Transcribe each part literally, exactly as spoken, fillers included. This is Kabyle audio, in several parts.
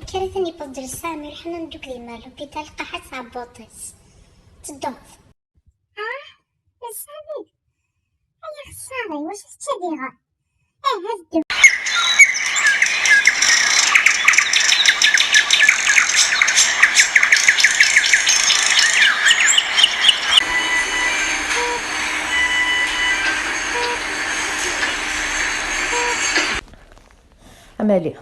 Kra-ten yewweḍ-d lsam, iruḥ nnan ddukkli ma l'hôpital, lqaḥa tɛebbuḍt-is. Tedduḍ. Ah, lsam-ik? Ay axeṣṣar-iw, wacu tečča diɣen? Aha, ddu. Amali,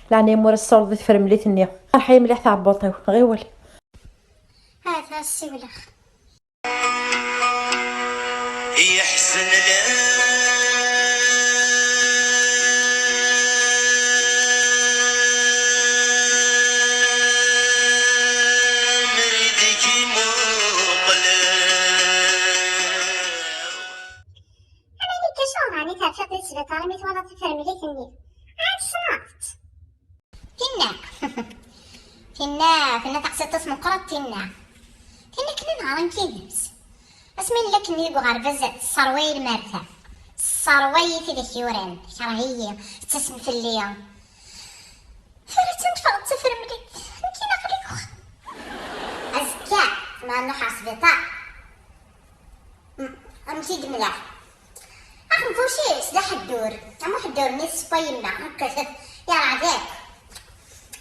leɛnaya-m ur as-ssawleḍ i tefremlit-nni. Ferḥ-iyi mliḥ tɛebbuḍt-iw, ɣiwel. Hata ssiwleɣ. Yeḥzen lammer deg imuqlen. Amalika, acuɣer ɛni terfiḍ di sbiṭar mi twalaḍ tafremlit-nni? Ɛad tessneḍ-tt? Tinna. Tinna, tinna taqsiṭ-is meqqret, tinna. Tinna akken ad nehṛen kidebs. Asmi nella akken deg uɣerbaz, tesserway lmerta. Tesserway-iyi tidak yuran. Tekṛeh-iyi. Tettasem fell-i. Tura attan teffeɣ-d tafremlit. Nekkin aql-i deg uxxam. Azekka, ma nruḥ ɣer sbiṭar. Am t-id-mleɣ. Axenfuc-is d aḥeddur. Am uḥeddur-nni tessewwa yemma. Akka, yerɛed akk.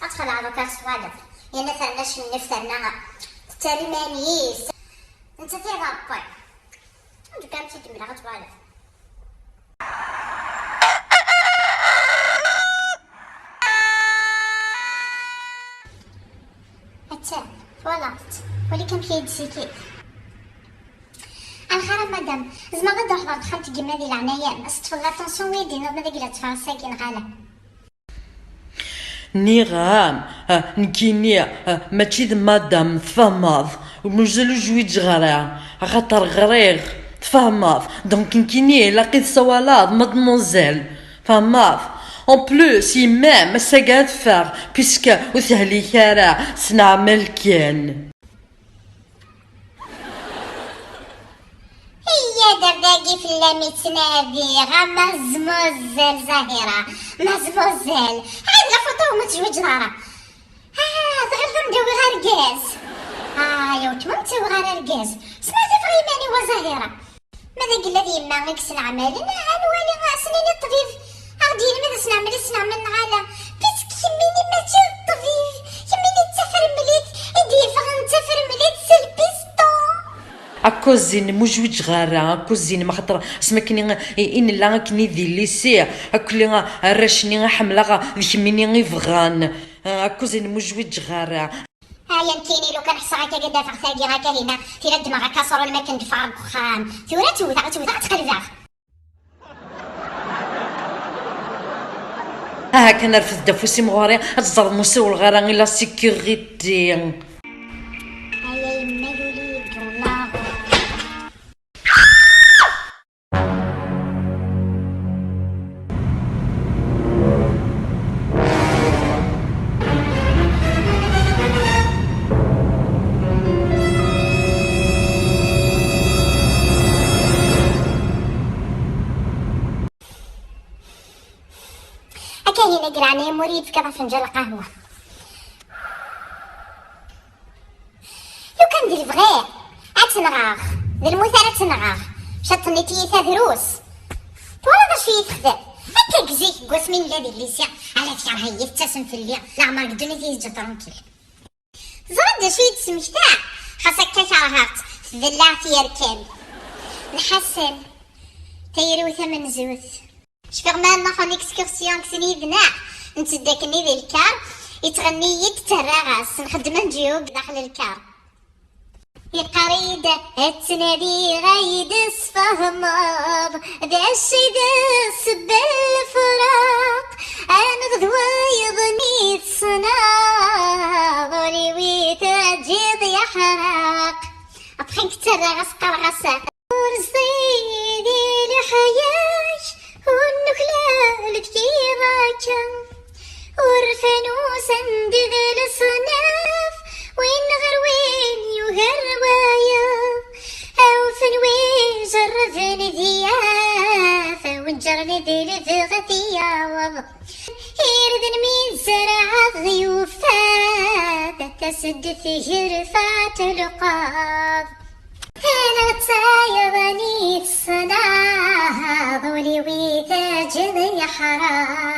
Ad txelɛeḍ akk, ad twaleḍ. Yerna terna cennef, terna tettali iman-is. Nettat i d Ṛebbi. Anda kan t-id-mleɣ, ad twaleḍ. Attan, twalaḍ-tt. Wali kan amek i yi-d-tessiki. Alxir a madam, tzemreḍ ad d-truḥeḍ ɣer texxamt n yemma di leɛnaya-m, ad s-teṭṭfeḍ la tension, ad yi-d-tiniḍ ma d agla ttfaṛ ass-agi neɣ ala? Nniɣ-am, ah, nekkini, ah, mačči d madam, tfehmeḍ, mazal ur zwiǧeɣ ara, axaṭer ɣriɣ, tfehmeḍ, donc nekkini ilaq i tessawaleḍ mademoiselle, tfehmeḍ? En plus, yemma-m ass-agi ad teffeɣ, puisque ur tehlik ara, s leɛmal kan. Iyya-d ar dagi fell-am i ttnadiɣ, a mademoiselle Zahira, mademoiselle, ɛad la photo ma tezwiǧeḍ ara. Ah, tɣileḍ ur m-d-awiɣ argaz? Ah, ya weltma ur m-ttawiɣ ara argaz. Sma tifeɣ iman-iw a Zahira. Ma d agella d yemma i yesleɛmalen, aha nwali, a s-nini ṭṭbib, a ɣ-d-yini ma d asneɛmel i sneɛmel neɣ ala. Puisque kemmini mačči d ṭṭbib, kemmini d tafremlit i d-yeffɣen d tafremlit s lpiston. Akkuzin, mu zwiǧeɣ ara, akkuzin, ma xaṭer asmi akken i, i, i nella akken i di lycée, akli arrac-nni i ḥemmleɣ d kemmini i bɣan, akkuzin, mu zwiǧeɣ ara. Aya nekkini, lukan ḥṣaɣ akka ad d-afeɣ tagi akka hina, tira ddmeɣ akaṣrul makken d-ffɣeɣ deg uxxam. Tura ad tt-wteɣ, ad tt-wteɣ, ad tt-qelbeɣ. Aha kan rfed-d afus-im ɣur-i, ad teẓreḍ mu ssiwleɣ ara i la sécurité. Aya yemma yuli-yi-d ulaɣ. Akka hina, deg leɛnaya-m, ur iyi-d-tefkiḍ afenǧal n lqahwa? Lukan d lebɣi ad tt-nɣeɣ, d lmut ara tt-nɣeɣ. Caṭ-nni tiyita drus. Twalaḍ acu iyi-texdem? Akka deg zik, deg wasmi nella di lycée, ala tkerheyi, tettasem fell-i, leɛmer deg ddunit i yi-teǧǧa tranquille. Teẓriḍ d acu i d-tesmekta? Xas akka kerheɣ-tt, tbellaɛ ɣef yerkan. Lḥasen, tayri-w tamenzut. Cfiɣ ma nruḥ en excursion deg sin yid-neɣ, netteddu akkenni di lkar, yettɣenni-yi-d, ttarraɣ-as, nxeddem anǧiyub daxel lkar. Yeqqar-iyi-d, ad ttnadiɣ ad yi-d-tesfehmeḍ d acu i d ssebba n lefraq, ama d wayeḍ mi tessneḍ, ul-iw i teǧǧiḍ yeḥraq. Après nekk ttarraɣ-as, qqareɣ-as. Ur ẓid i leḥya-k, ur nuklal deg iḍ akka. Ur rfan ussan-d d leṣnaf, win ɣer win yugar wayeḍ. Awfen wi jerrben diyaf, a wen ǧren di lebɣi ad yaweḍ. D mi tzerɛeḍ yufa-d, tasdett gerfa telqaḍ. Neɣ d tayeḍ-nni teṣnaḍ, ul-iw itaǧǧeḍ yeḥraḍ.